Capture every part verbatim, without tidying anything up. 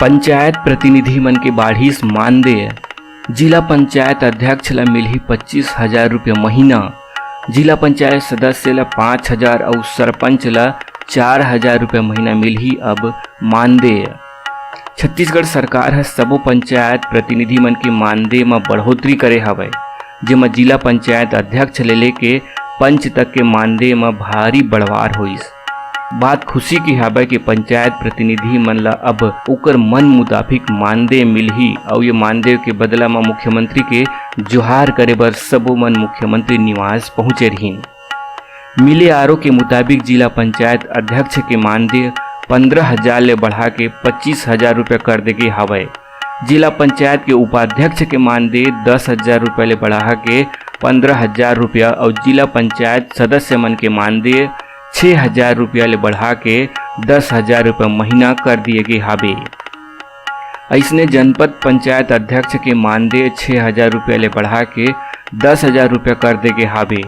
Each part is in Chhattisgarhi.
पंचायत प्रतिनिधि मन के बाढ़िस मानदेय। जिला पंचायत अध्यक्ष ला मिलही पच्चीस हजार रुपया महीना। जिला पंचायत सदस्य ला पाँच हजार अउ सरपंच ला चार हजार रुपया महीना मिलही अब मानदेय। छत्तीसगढ़ सरकार ह सबो पंचायत प्रतिनिधि मन के मानदेय म बढ़ोतरी करे हवय, जेमा जिला पंचायत अध्यक्ष ले लेके पंच तक के मानदेय म भारी बढ़वार होइस। बात खुशी के हावय कि पंचायत प्रतिनिधि मन ला अब ओकर मन मुताबिक मानदेय मिलही अउ ये मानदेय के बदला म मुख्यमंत्री के जोहार करे बर सबो मन मुख्यमंत्री निवास पहुंचे रहिन। मिले आरो के मुताबिक जिला पंचायत अध्यक्ष के मानदेय पंद्रह हजार ले बढ़ा के पच्चीस हजार रुपया कर दे गे हावय। जिला पंचायत के उपाध्यक्ष के मानदेय दस हजार रुपया ले बढ़ा के पंद्रह हजार रुपया अउ जिला पंचायत सदस्य मन के मानदेय छह हजार रुपया ले बढ़ा के दस हजार रुपया महीना कर दिए गे हावे। अइसने जनपद पंचायत अध्यक्ष के मानदेय छह हजार रुपया ले बढ़ा के दस हजार रुपया कर दे गे हावे।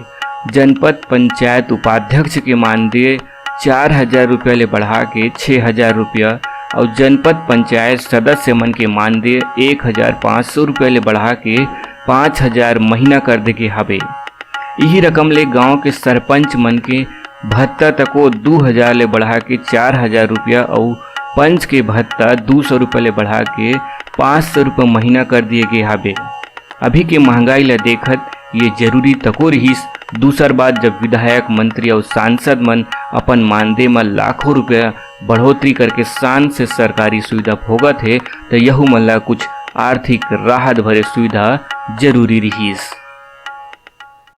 जनपद पंचायत उपाध्यक्ष के मानदेय चार हजार रुपया ले बढ़ा के छह हजार रुपया अउ जनपद पंचायत सदस्य मन के मानदेय एक हजार पाँच सौ रुपया ले बढ़ा के पाँच हजार महीना कर दे गे हावे। इही रकम ले गांव के सरपंच मन के भत्ता तको दू हजार ले बढ़ा के चार हजार रुपया अउ पंच के भत्ता दू सौ रुपया ले बढ़ा के पाँच सौ रुपया महीना कर दिए गे हावे। अभी के महंगाई ला देखत ये जरूरी तको रिहिस। दूसर बात, जब विधायक, मंत्री अउ सांसद मन अपन मानदेय म लाखों रुपया बढ़ोतरी करके शान से सरकारी सुविधा भोगत हे, त यहू मन ला कुछ आर्थिक राहत भरे सुविधा जरूरी रिहिस।